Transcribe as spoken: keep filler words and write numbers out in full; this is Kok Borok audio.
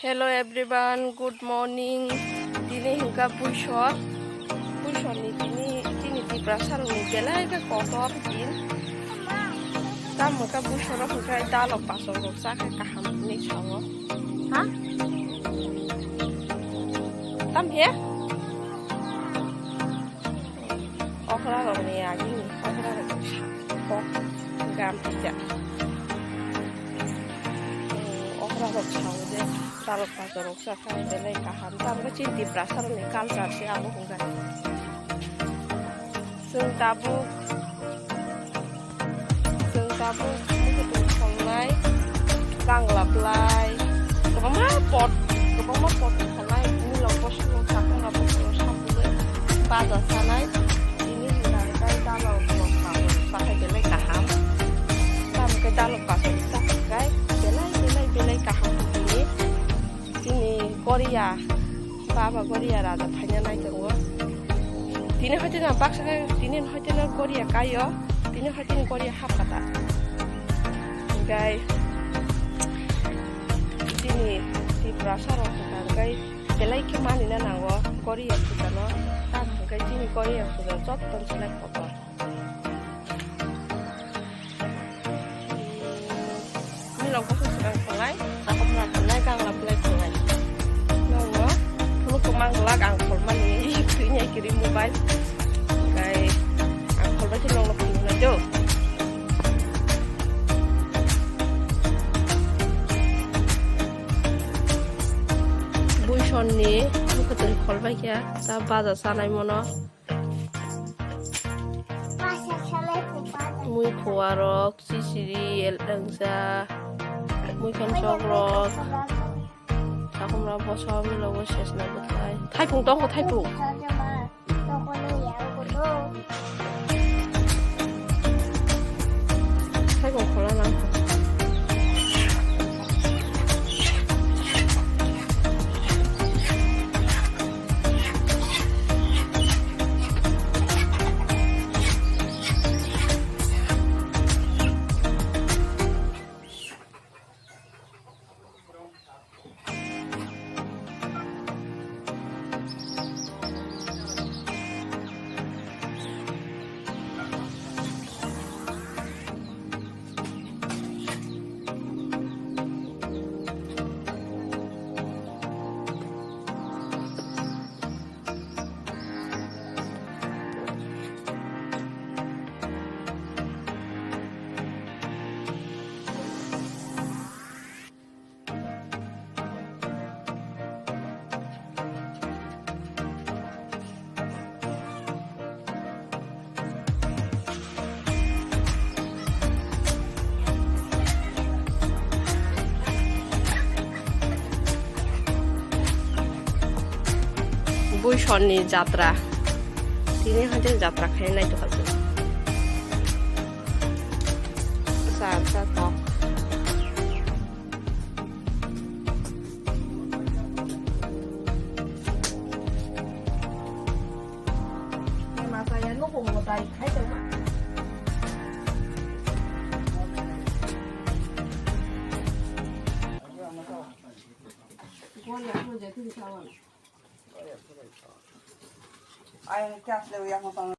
Hello everyone, good morning. Tini hwnkha Buisor. Buisorni tini, tini Tiprasarokni belai khe kotor din. Tamo khe Buisorok hwnkhe dalok basorok chakhe kaham hinwi sao. Ha? Tam he? Okra rokni agini okra rok kok gam pija. Okra rok sao je dalok basorok chakha belai kaham. Tamo khe chini Tiprasarokni culture se abo hwnkha. Chwng tabuk Chwng tabuk muikwthwng kholnai, gangla bwlai, kwbangma pot, kwbangma pot kholnai, milok bosongo, chakung rok bosongo, sabugwi baja sanai, tini hwnka hwnkhe dalok rok paso sakhai belai kaham, tamo khe dalok paso sakhai belai, belai, belai kaham tini, tini Korea. Baba Goria raja phaina nai tongo. Tini hoiteno baksa khe, tini hoiteno Goria kaio, tini hoiteno Goria hapkha ta. Hingkai tini Tiprasa rok hwnkha hingkai belai khe manina nango Goria pujano. Tamo hingkai tini Goria puja jottoni slai kotor. Milok bosong swkang kholai, chakhumra kholai, gangla bwlai kholai. Nokno phunukgo mang glak ang kholmani, twi nai kiri mobile. Kai ang kholbai khe nokno phunuknai do. Buisonni mukhutwng kholbai khe ta baja sanai mono. Mui phuarok, chisiri, elengsa, mui khanchok rok, sakhumra bosom, logo sesna bwthai. Thaipung tongo, thaipung. Thaipung khola nang. Buisonni jatra. Tini hwnkhe jatra khaina naitokha chwng. Sa, sa, tok. Ayang,